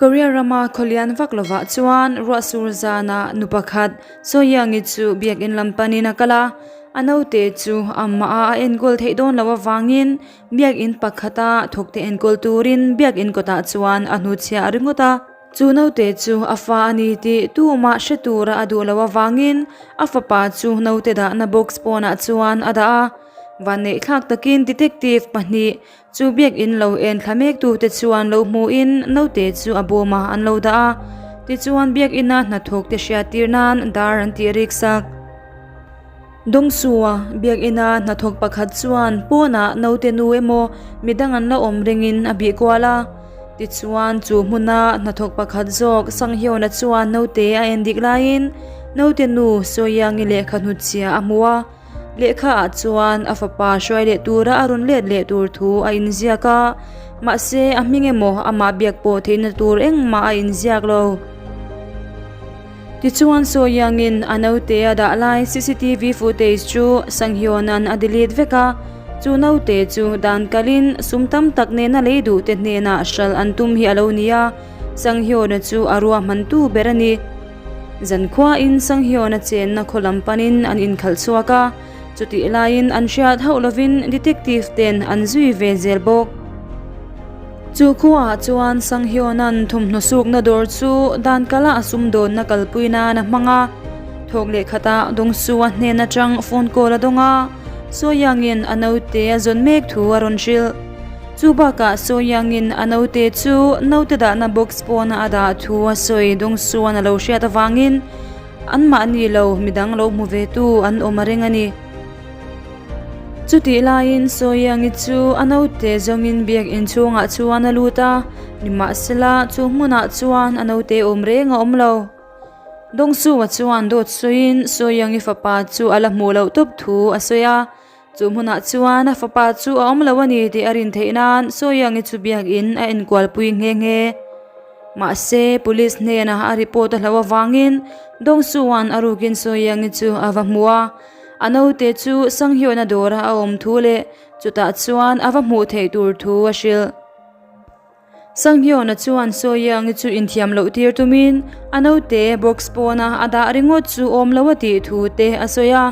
Korea rama khawlian vak lovah chuan ruahsur zana nu pakhat Soyoung-i chu biakinn lam panin a kal a, a naute chu amah a a enkawl theih dawn loh avangin biakinn pakhata thawkte enkawl turin biakinn kawtah chuan a hnuchhiah ringawt a. Chu naute chu a fa a ni tih tumah hre tura a duh loh avangin a fapa chu naute dahna box pawnah chuan a dah a. Vanneihthlak takin detective pahnih Chu biakinn lo en thla mek tute chuan lo hmuhin naute chu a bawmah an lo dah a, tichuan biakina hnathawk te hriattir nan dar an tih rik sak. Dawngsua biakina hnathawk pakhat chuan pawnah naute nu emaw midang an la awm ringin a bih kual a, tichuan chu hmuna hnathawk pakhat zawk Sanghyona chuan naute a en dik laiin naute nu Sawiangi lehkha hnutchhia a hmu a. Lehkha ah chuan a fapa hruai leh tura a rawn let leh tur thu a inziak a, mahse a hming emaw amah biak pawh theihna tur engmah a inziak lo. Tichuan sawi angin a naute a dah lai cctv footage chu Sanghyona'n a delete vek a, chu naute chu dan kalin sum tam tak nena lei duh te hnenah hralh an tum hi a lo ni a, Sanghyona chu a ruahmantu ber a ni. Zankhuain Sanghyona chenna khaw lam panin an inkhalh chhuak a, chutih laiin an hriat hauh lovin detective ten an zui ve zel bawk. Chu khuaah chuan Sanghyona'n thawmhnaw sukna dawr chu dan kala a sumdawnna kalpui nan a hmang a, thawk leh khatah Dawngsua hnen atang phone call a dawng a, Sawiangin a naute a zawn mek thu a rawn hrilh. Chu bakah Sawiangin a naute chu naute dahna box pawna a dah thu a sawi Dawngsuan a lo hriat avangin anmahni lo midang lo hmu ve tu an awm a ring a ni. Chutih laiin Sawiangi chu a naute zawngin biak inchhungah chuan a lut a, nimahsela chu hmunah chuan a naute awm reng a awm lo. Dawngsuwa chuan dawt sawiin Sawiangi fapa chu a la hmuh loh tawp thu a sawi a. Chu hmunah chuan a fapa chu a awm lo a ni tih a rin theih nan Sawiangi chu biakin a enkualpui nghe nghe. Mahse, police hnenah a report a hlauh avangin Dawngsuan a rukin Sawiangi chu a va hmu a. A naute chu Sanghyawna dawra a awm thu leh chutah chuan a va hmuh theih tur thu a hrilh. Sanghyona chuan Sawiangi chu inthiam loh tir tumin a naute box pawna a dah ringawt chu awm lo a tih thu te a sawi a,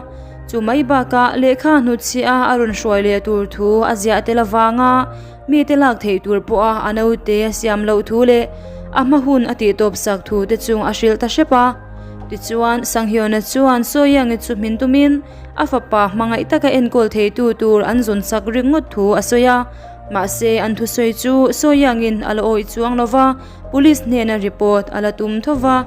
chu mai bakah lehkha hnutchhiah a a rawn hruai leh tur thu a ziah tel avanga mite lak theih tur pawha a naute a siam loh thu leh a hma hun a tihtawp sak thu te chu a hrilh ta hrep a. Tichuan, Sanghyona chuan Sawiangi chu hmin tumin a fapa hmangaih taka enkawl theitu tur an zawn sak ringawt thu a sawi a. Mahse, an thusawi chu Sawiangin a la awih chuang lo va, police hnena report a la tum tho va.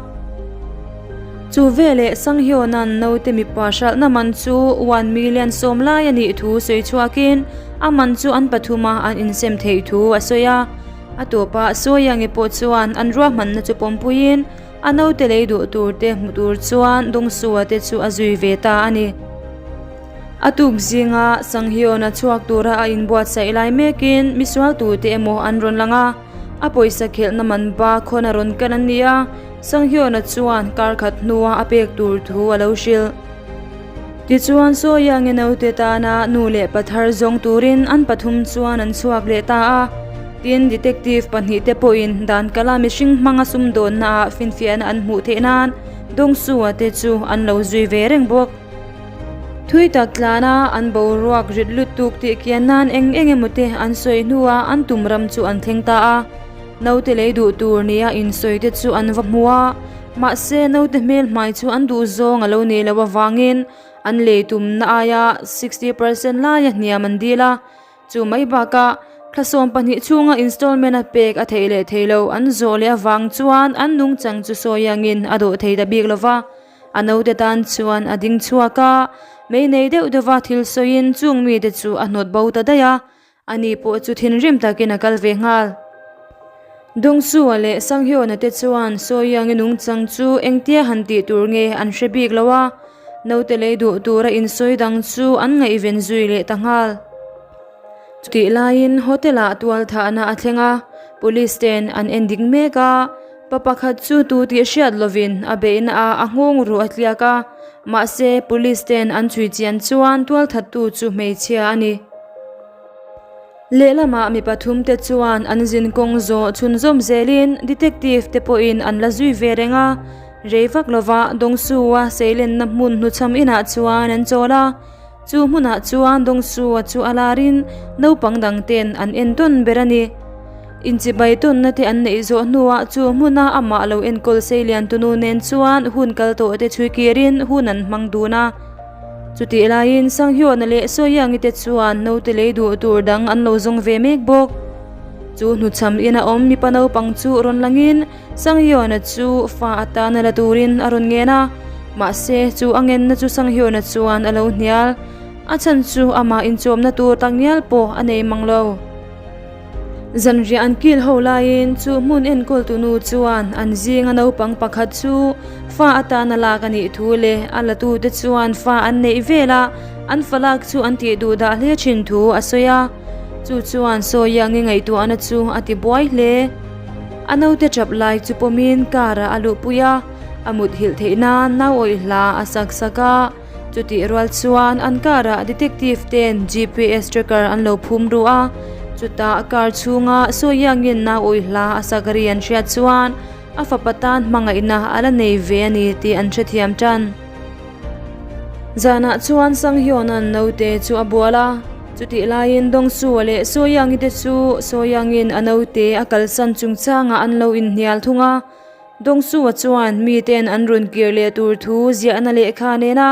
Chu veleh Sanghyona'n naute mipa hralhna man chu 1 million 10 lai a nih thu sawi chhuakin a man chu an pathuma an insem theih thu a sawi a. A tawpah Sawiangi pawh chuan an ruahmanna chu pawmpuiin a naute lei duh turte hmu tur chuan Dawngsua te chu a zui ve ta a ni. A tuk zinga Sanghyona chhuak tura a inbuatsaih lai mekin misual tute emaw an rawn lang a, a pawisa khelhna man ba khawn a rawn kal an ni a, Sanghyona chuan kar khat hnua a pek tur thu a lo hrilh. Tichuan Sawia nge naute tana nu leh pa thar zawng turin an pathum chuan an chhuak leh ta a, tin detective pahnihte pawhin dan kala mihring hmanga sumdawnnaah finfiahna an hmuh theih nan Dawngsua te chu an lo zui ve reng bawk. Thui tak tlana an boruak rit lutuk tih kian nan eng eng emaw te an sawi hnuah an tum ram chu an thleng ta a. Naute lei duh tur nia insawi te chu an va hmu a, mahse naute hmel hmai chu an duh zawng a lo nei loh avangin an lei tumna aia 60% laia hniam an dil a. Chu mai bakah thla 12 chhunga installment a pek a theih leh thei lo an zawh leh avang chuan an nungchang chu sawi angin a dawh thei ta bik lova. A naute tan chuan a ding chhuak a, mei nei deuh deuha thil sawiin chung mite chu a hnawt bo ta daih a, ani pawh chu thinrim takin a kal ve nghal. Dawngsua leh Sanghyona te chuan Sawiangi nungchang chu engtia han tih tur nge an hre bik lo a, naute lei duh tura insawi dang chu an ngaihven zui leh ta nghal. Chutih laiin hotel-ah tualthahna a thleng a, police ten an endik mek a, Pa pakhat chu tu tih hriat lovin a beihna ah a nghawng ruh a tliak a, mahse police ten an chhui chian chuan tualthattu chu hmeichhia a ni. Lehlamah mi pathumte chuan an zinkawng zawh chhunzawm zelin detective te pawhin an la zui ve reng a, rei vak lova Dawngsua seilenna hmun hnuchham inah chuan an chawl a. Chu hmunah chuan Dawngsua chu a larin naupang dang ten an entawn ber a ni. Inchibai tawnna te an neih zawh hnuah chu hmuna amah lo enkawl seilian tunu nen chuan hun kal tawh te chhui kirin hun an hmang dun a. Chutih laiin Sanghyawna leh Sawiangi te chuan naute lei duh tur dang an lo zawng ve mek bawk. Chu hnuchham ina awm mipa naupang chu rawn langin Sanghyawna chu fa atana la turin a rawn ngen a, mahse chu a ngenna chu Sanghyawna chuan a lo hnial. A chhan chu amah inchawmna tur takngial pawh a nei mang lo. Zanriah an kil ho laiin chu hmun enkawltu nu chuan an zinga naupang pakhat chu fa atana lak a nih thu leh a latute chuan fa an neih velah an fa lak chu an tih duh dah hle thin thu a sawi a. Chu chuan Sawiangi ngaihtuahna chu a ti buai hle. A naute tap lai chu pawmin car ah a luhpui a, a muthilh theih nan nau awih hla a sak sak a. Chutih rual chuan an car ah detective ten GPS tracker an lo phum ru a, chutah car chhunga Sawiangin nau awih hla a sak ri an hriat chuan a fapa tan hmangaihna a la nei ve a ni tih an hrethiam tan. Zanah chuan Sanghyona'n naute chu a bual a, chutih laiin Dawngsua leh Sawiangi te chu Sawiangin a naute a kalsan chungchangah an lo inhnial thung a, Dawngsua chuan miten an rawn kir leh tur thu ziahna lehkha nena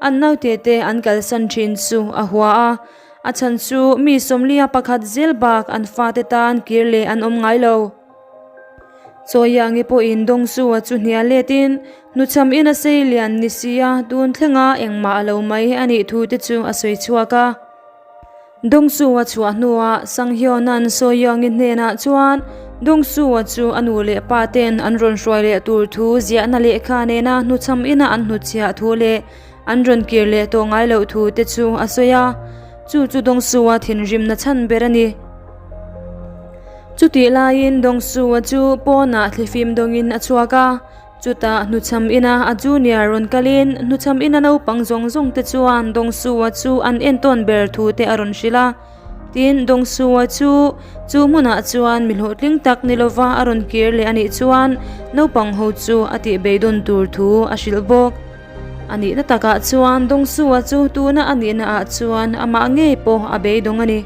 an naute te an kalsan thin chu a hua a, a chhan chu mi sawmlia pakhat zel bak an fate tan kir leh an awm ngai lo. Chawiangi pawhin Dawngsua chu hnial letin hnuchham in a sei lian ni sia tun thlenga engmah a lo mai a nih thu te chu a sawi chhuak a. Dawngsua chhuah hnuah Sanghyona'n Sawiangi hnenah chuan Dawngsua chu a nu leh pa ten an rawn hruai leh tur thu ziahna lehkha nena hnuchham ina an hnutchhiah thu leh an rawn kir leh tawh ngai loh thu te chu a sawi a, chu chu Dawngsua thinrimna chhan ber a ni. Chutih laiin Dawngsua chu pawnah thlifim dawngin a chhuak a. Chutah hnuchham ina a junior rawn kalin hnuchham ina naupang zawng zawng te chuan Dawngsua chu an entawn ber thu te a rawn hrilh a. Tin, Dawngsua chu chu hmunah chuan mi hlawhtling tak ni lova a rawn kir leh a nih chuan naupang ho chu a tih beidawn tur thu a hrilh bawk. A nihna takah chuan Dawngsua chu tuna a nihna ah chuan amah ngei pawh a beidawng a ni.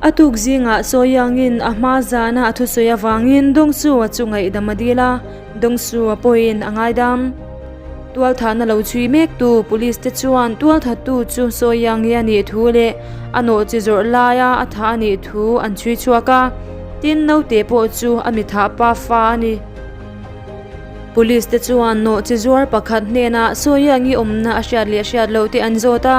A tuk zingah Sawiangin a hma zana a thusawi avangin Dawngsua chu ngaihdam a dil a, Dawngsua pawhin a ngaidam. Tualthahna lo chhui mektu Police te chuan tualthattu chu Sawiangi a nih thu leh a nawhchi zawrh laia a thah a nih thu an chhui chhuak a, tin naute pawh chu a mi thah pa fa a ni. Police te chuan nawhchi zuar pakhat hnenah Sawiangi awmna a hriat leh hriat loh te an zawt a,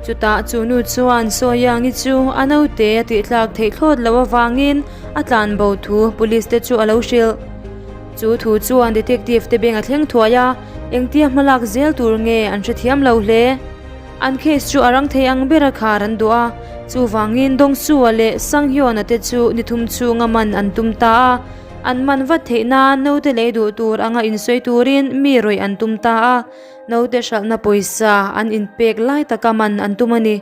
chutah chu nu chuan Sawiangi chu a naute a tihtlak theih thlawt loh avangin a tlan bo thu police te chu a lo hrilh. Chu thu chuan detective te beng a thleng thuai a, engtia hmalak zel tur nge an hrethiam lo hle. An case chu a rang thei ang bera khar an duh a, chuvangin Dawngsua leh Sanghyona te chu nithum chhunga man an tum ta a. An man vat theih nan naute lei duh tur anga insawi turin mi rawih an tum ta a, naute hralhna pawisa an inpek lai taka man an tum a ni.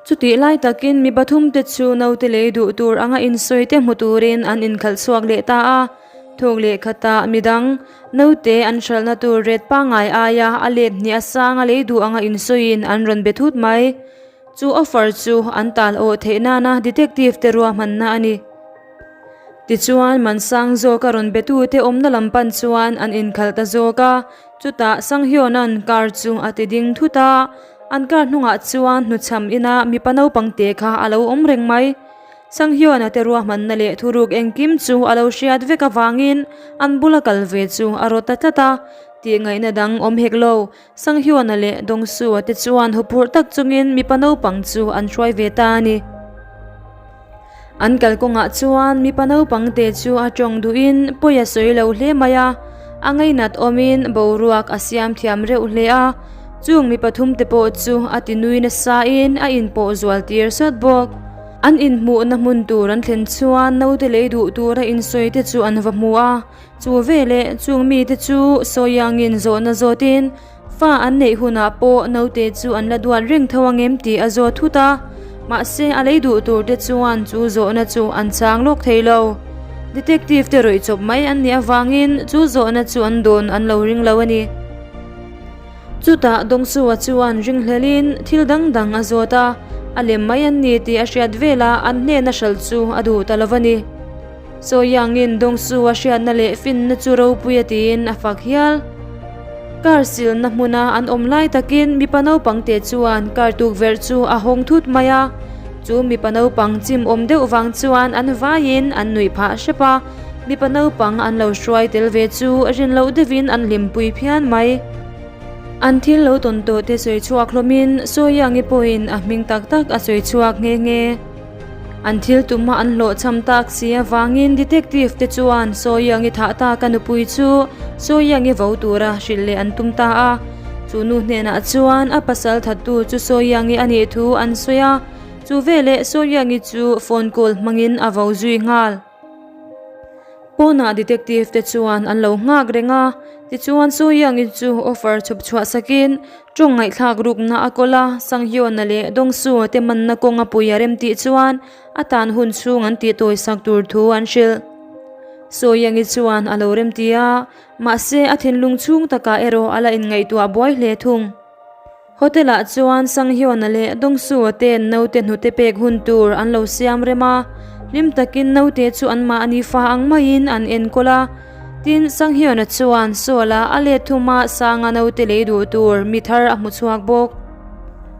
Chutih lai takin mi pathumte chu naute lei duh tur anga insawi te hmu turin an inkhalh chhuak leh ta a, thawk leh khatah midang naute an hralhna tur ret pangngai aia a let hnih a sanga lei duh anga insawiin an rawn be thut mai. Chu offer chu an tal awh theih nana detective te ruahmanna a ni. Tichuan, Mansang zawka rawn betute awmna lam pan chuan an inkhalh ta zawk a, chutah Sanghyona'n car chu a ti ding thut a, an car hnungah chuan hnuchham ina mipa naupang te kha a lo awm reng mai. Sanghyona te ruahmanna leh thuruk engkim chu a lo hriat vek avangin an bula kal ve chu a rawt ta tlat a, tihngaihna dang awm hek lo. Sanghyuana leh Dawngsua te chuan huphurh tak chungin mipa naupang chu an hruai ve ta a ni. An kalkawngah chuan mipa naupang te chu a tawng duhin pawi a sawi lo hle mai a, a ngainat awmin boruak a siam thiam reuh hle a, chung mipa thum te pawh chu a ti nui nasain a inpawh zual tir sawt bawk. An inhmuhna hmun tur an thlen chuan naute lei duh tura insawi te chu an va hmu a, Chu veleh chung mite chu sawiangin zawhna zawtin fa an neih hunah pawh naute chu an la duat reng tho ang em tih a zawt thut a. Mahse, a lei duh tur te chuan chu zawhna chu an chang lawk thei lo. Detective te rawih chawp mai an nih avangin chu zawhna chu an dawn an lo ring lo a ni. Chutah Dawngsua chuan ringhlelin thil dang dang a zawt a, a lem mai an ni tih a hriat velah an hnena hralh chu a duh ta lo a ni. Sawiangin Dawngsua hriatna leh finna chu ropui a tiin a fak hial. Car silna hmuna an awm lai takin mipa naupang te chuan car tukverh chu a hawng thut mai a, chu mipa naupang chim awm deuh vang chuan an vaiin an nuih phah hrep a. Mipa naupang an lo hruai tel ve chu rin loh deuhin an hlimpui phian mai. An thil lo tawn tawh te sawi chhuak hlawmin Sawiangi pawhin a hming tak tak a sawi chhuak nghe nghe. An thil tuma an hlawhchham tak si avangin detective te chuan Sawiangi thah tak a nupui chu Sawiangi vo tura hrilh leh an tum ta a. Chu nu hnenah chuan a pasal thattu chu Sawiangi a nih thu an sawi a, chu veleh Sawiangi chu phone call hmangin a vo zui nghal. Pawnah detective te chuan an lo nghak reng a, tichuan Soo-young-i chu offer chhawp chhuah sakin tawng ngaihthlak rukna a kawl a, Sang-hyun-a leh Dong-soo te manna kawng a pui a rem tih chuan a tan hun chhung an tih tawi sak tur thu an hrilh. Soo-young-i chuan a lo rem ti a, mahse a thinlung chhung takah erawh a la inngaihtuah buai hle thung. Hotel ah chuan Sanghyona leh Dongsuo ten naute hnute pek hun tur an lo siam rem a, hlim takin naute chu anmahni fa ang maiin an enkawl a. Tin, Sanghyona chuan Seoul-a a let thuma Sanga naute lei duh tur mi thar a hmu chhuak bawk.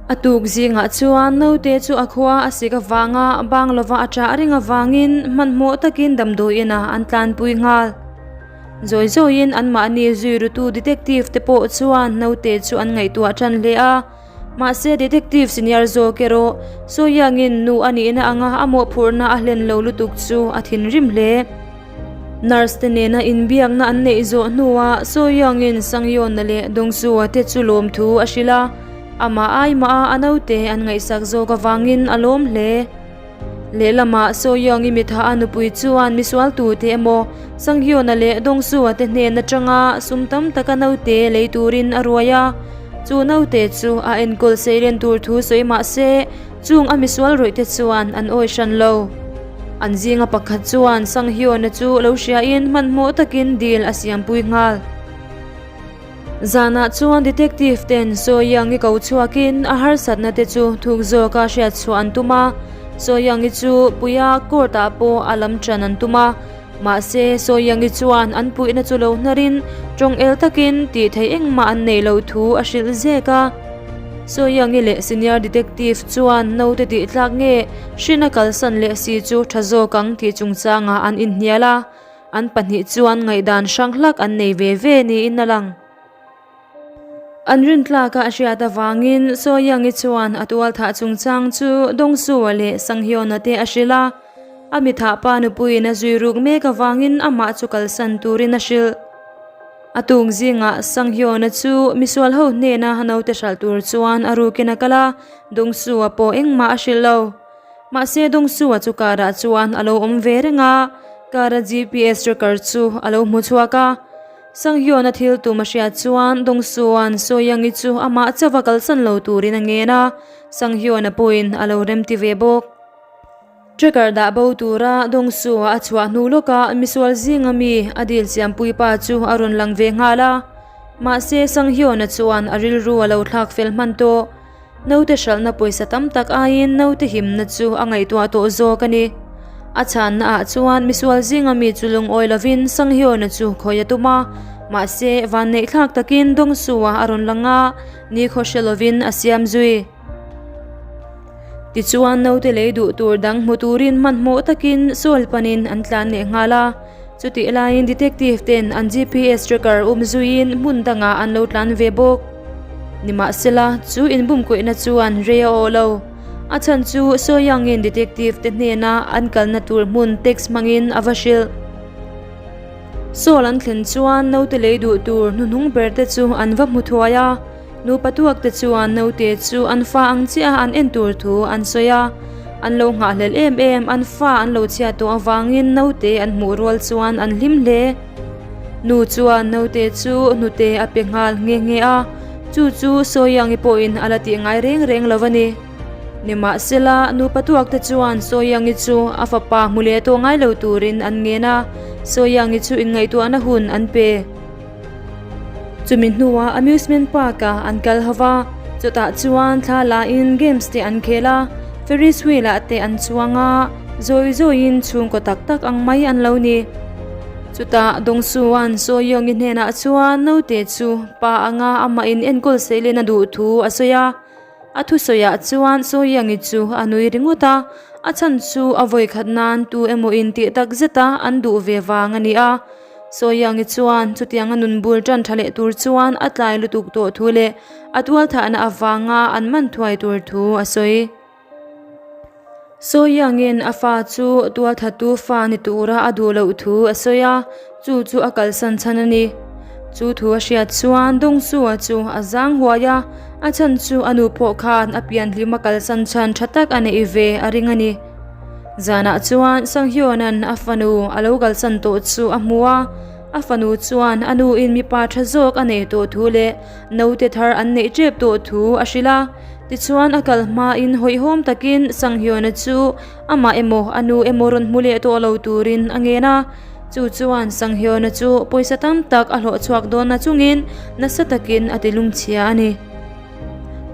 A tuk zingah chuan naute chu a khua a sik avanga bang lova a ṭah reng avangin hmanhmawh takin damdawiin ah an tlanpui nghal. Zawi zawiin anmahni zui rutu detective te pawh chuan naute chu an ngaihtuah tan hle a, mahse detective senior zawk erawh Sawiangin nu a nihna anga a mawhphurhna a hlen lo lutuk chu a thinrim hle. Nurse te nena inbiakna an neih zawh hnuah Sawiangin Sangyawnna leh Dongsuha te chu lawmthu a hrilh a, amah aimaha a naute an ngaihsak zawk avangin a lawm hle. Lehlamah Soyoung-i mitha a nupui chuan misual tute emaw Sanghyun-a leh Dongsu-a te hnen atanga sum tam taka naute lei turin a ruai a, chu naute chu a enkawl seilen tur thu sawi mah se chung a misual rawih te chuan an awi hran lo. An zinga pakhat chuan Sanghyun-a chu lo hriain hmanhmawh takin deal a siampui nghal. Zanah chuan detective ten Sawiangi ko chhuakin a harsatna te chu thuk zawka hriat chhuah an tum a, Sawiangi chu puia court ah pawh a lam ṭan an tum a, mahse Sawiangi chuan an puihna chu lo hnarin tawng el takin tih theih engmah an neih loh thu a hrilh zek a. Sawiangi leh senior detective chuan naute tih tlak nge hrin a kalsan leh si chu ṭha zawk ang tih chungchangah an inhnial a. An pahnih chuan ngaihdan hrang hlak an nei ve ve niin a lang. An rintlaka a hriat avangin Soyoung-i chuan a tualthah chungchang chu Dongsu-a leh Sanghyun-a te a hrilh a, a mithah pa nupuiin a zui ruk mek avangin amah chu kalsan turin a hrilh. A tuk zingah Sanghyun-a chu misual ho hnena naute hralh tur chuan a rukin a kal a, Dongsu-a pawh engmah a hrilh lo. Mahse Dongsu-a chu car ah chuan a lo awm ve reng a, car a GPS tracker chu a lo hmu chhuak a. Sanghyun-a thil tum a hriat chuan Dongsu-a'n Soyoung-i chu amah chauha kalsan lo turin a ngen a, Sanghyun-a pawhin a lo remti ve bawk. Tracker dah bo tura Dongsu-a a chhuah hnu lawkah misual zinga mi a dil siampui pa chu a rawn lang ve nghal a, mahse Sanghyun-a chuan a rilru a lo thlak fel hman tawh. Naute hralhna pawisa tam tak aiin naute himna chu a ngaihtuah tawh zawk a ni. A chhanna ah chuan misual zinga mi chu lungawi lovin Sanghyona chu khawi a tum a, mahse vanneih thlak takin Dongsu-a a rawn lang a, nikhaw hre lovin a siam zui. Tichuan naute lei duh tur dang hmu turin hmanhmawh takin Seoul panin an tlan leh nghal a. Chutih laiin detective ten an GPS tracker um zuiin hmun dangah an lo tlan ve bawk. Nimahsela, chu inbumkuihna chuan rei a awh lo. A chhan chu Soyoung-in detective te hnena an kalna tur hmun text hmangin a va hrilh. Seoul an thlen chuan naute lei duh tur hnuhnung ber te chu an va hmu thuai a. Nupa tuak te chuan naute chu an fa ang chiah a an en tur thu an sawi a, an lo nghahhlelh em em, an fa an lo chhiat tawh avangin naute an hmuh rual chuan an hlim hle. Nu chuan naute chu hnute a pe nghal nghe nghe a, chu chu Sawiangi pawhin a la tih ngai reng reng lo a ni. Nimahsela, nupa tuakte chuan Sawiangi chu a fapa hmu leh tawh ngai lo turin an ngen a, Sawiangi chu inngaihtuahna hun an pe. Chumi hnuah amusement park-ah an kal ho va, chutah chuan thla lain games te an khel a, ferris wheel-ah te an chuang a, zawi zawiin chhungkaw tak tak ang mai an lo ni. Chutah Dongsuan Sawiangi hnenah chuan naute chu pa anga amah in enkawl seilen a duh thu a sawi a. A thusawiah chuan Sawiangi chu a nui ringawt a, a chhan chu a vawikhat nan tu emaw in tih tak zeta an duh ve vang a ni a. Sawiangi chuan chutianga nun bul tan tha leh tur chuan a tlai lutuk tawh thu leh a tualthahna avanga an man thuai tur thu a sawi. Sawiangin a fa chu tualthatu fa ni tura a duh loh thu a sawi a, chu chu a kalsan chhan a ni. Chu thu a hriat chuan Dawngsua chu a zang huai a, a chhan chu a nu pawh khan a pianhlim a kalsan chhan tha tak a neih ve a ring a ni. Zanah chuan Sanghyuanan a fanu a lo kalsan tawh chu a hmu a, a fanu chuan a nuin mipa tha zawk a nei tawh thu leh naute thar an neih tep tawh thu a hrilh a. Tichuan a kal hmain hawihhawm takin Sanghyuana chu amah emaw a nu emaw rawn hmu leh tawh lo turin a ngen a. Chu chuan Sanghyuana chu pawisa tam tak a hlawh chhuak dawn na chungin nasa takin a ti lungchhia a ni.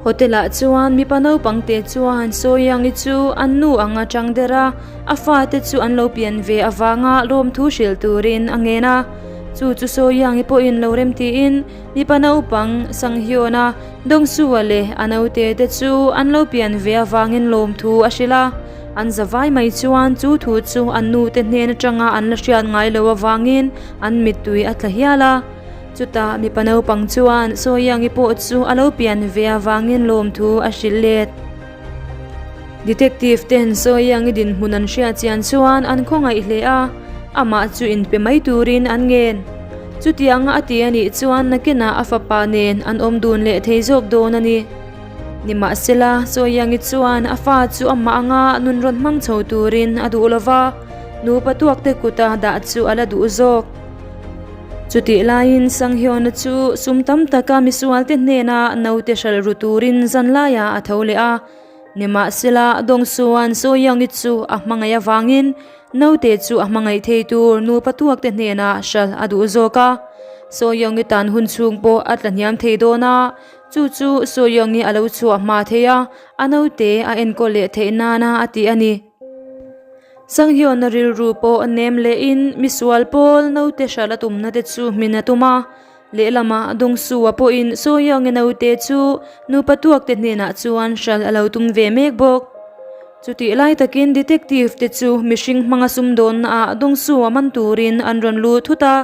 Hotel ah chuan mipa naupang te chuan Sawiangi chu an nu ang a chang der a, a fate chu an lo pian ve avanga lawmthu hrilh turin a ngen a. Chu chu Sawiangi pawhin lo rem tiin mipa naupang Sanghyona, Dawngsua leh a naute te chu an lo pian ve avangin lawmthu a hrilh a. An zavai mai chuan chu thu chu an nu te hnen atanga an la hriat ngai lo avangin an mittui a tla hial a. Chutah mipa naupang chuan Sawiangi pawh chu a lo pian ve avangin lawmthu a hrilh let. Detective ten Sawiangi dinhmun an hriat chian chuan an khawngaih hle a, amah chu inpe mai turin an ngen. Chutianga a ti a nih chuan nakinah a fapa nen an awm dun leh thei zawk dawn a ni. Nimahsela, Sawiangi chuan a fa chu amah anga nun rawn hmang chho turin a duh lova, nupa tuakte kuta dah chu a la duh zawk. Chutih laiin Sanghyona chu sum tam taka misualte hnena naute hralh ru turin zanlaiah a tho leh a. Nimahsela, Dawngsuan Sawiangi chu a hmangaih avangin naute chu a hmangaih thei tur nupa tuakte hnena hralh a duh zawk a. Sawiangi tan hun chhung pawh a tla hniam thei dawn a, chu chu Sawiangi a lo chhuah hma thei a, a naute a enkawl leh theih nana a ti a ni. Sanghyona rilru pawh a nem lehin misual pawl naute hralh a tumna te chu hmin a tum a, lehlamah Dawngsua pawhin Sawiangi naute chu nupa tuakte hnenah chuan hralh a lo tum ve mek bawk. Chutih lai takin detective te chu mihring hmanga sumdawnna ah Dawngsua man turin an rawn lut thut a,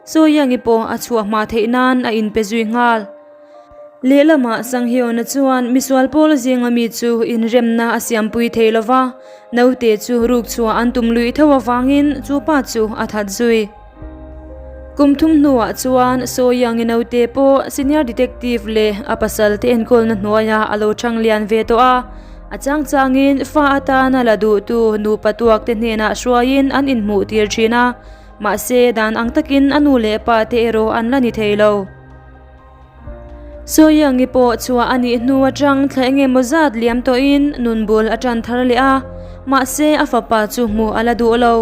Sawiangi pawh a chhuah hma theih nan a inpe zui nghal. Lehlamah Sanghyona chuan misual pawl zinga mi chu inremna a siampui thei lo va, naute chu ruk chhuah an tum luih tho avangin chu pa chu a that zui. Kum thum hnuah chuan Sawiangi naute pawh senior detective leh a pasal te enkawlna hnuaiah a lo chang lian ve tawh a, a chang changin fa atana la duhtu nupa tuakte hnenah hruaiin an inhmuh tir thin a, mahse dan ang takin a nu leh pa te erawh an la ni thei lo. Sawiangi pawh chhuah a nih hnu atang thla eng emaw zat liam tawhin nun bul a tan thar leh a, mahse a fapa chu hmuh a la duh lo.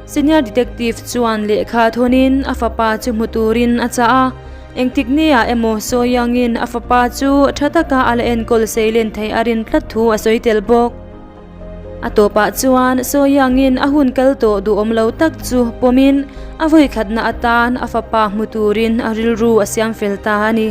Senior Detective chuan lehkha thawnin a fapa chu hmu turin a chah a, engtik nia emaw Sawiangin a fapa chu tha taka a la enkawl seilen theih a rin tlat thu a sawi tel bawk. A tawpah chuan Sawiangin a hun kal tawh duhawm lo tak chu pawmin a vawikhatna atan a fapa hmu turin a rilru a siam fel ta a ni.